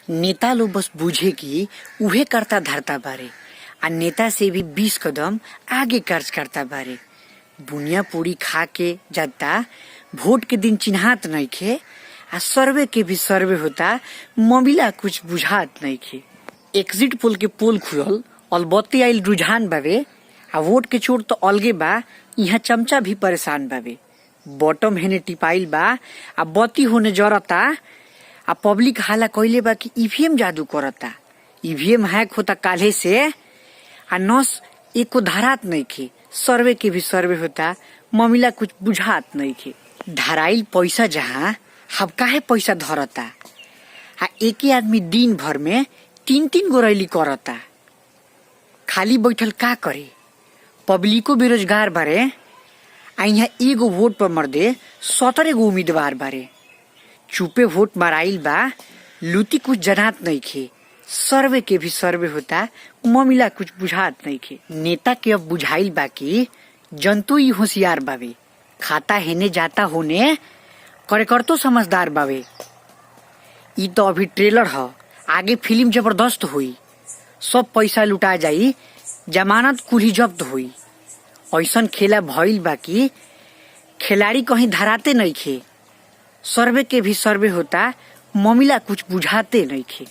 नेता लोग बस बुझे कि उहे करता धरता बारे आ नेता से भी 20 कदम आगे कार्य करता बारे। बुनिया पूरी खा के जनता वोट के दिन चिन्हात नइखे आ सर्वे के भी सर्वे होता, ममिला कुछ बुझात नइखे। एग्जिट पोल के पोल खुलल, अलबत्ते आइल रुझान बावे आ वोट के चोट तो अलगे बा, यहाँ चमचा भी परेशान बावे। बॉटम हेने टिपाइल बा आ बत्ती होने जरता आ पब्लिक हाला कइले बा कि ईवीएम जादू करता। ईवीएम हैक होता काल्हे से आ नस एको धारात नइखे। सर्वे के भी सर्वे होता, ममिला कुछ बुझात नइखे। धराइल पैसा जहाँ हम काहे पैसा धरता आ एके आदमी दिन भर में 3-3 गो रैली करता। खाली बैठल का करे, पब्लिको बेरोजगार बारे आ यहाँ एगो वोट पर मर्दे 17 गो उम्मीदवार बारे। चुपे वोट माराइल बा, लूटी कुछ जनात नइखे। सर्वे के भी सर्वे होता, ममिला कुछ बुझात नइखे। नेता के अब बुझाइल बा कि जंतु ही होशियार बावे, खाता हेने जाता होने करे करतो समझदार बावे। ई तो अभी ट्रेलर ह, आगे फिल्म जबरदस्त होई, सब पैसा लुटा जाई, जमानत कुली जब्त होई। ऐसन खेला भइल बा कि खिलाड़ी कहीं धराते नइखे। सर्वे के भी सर्वे होता, ममिला कुछ बुझाते नइखे।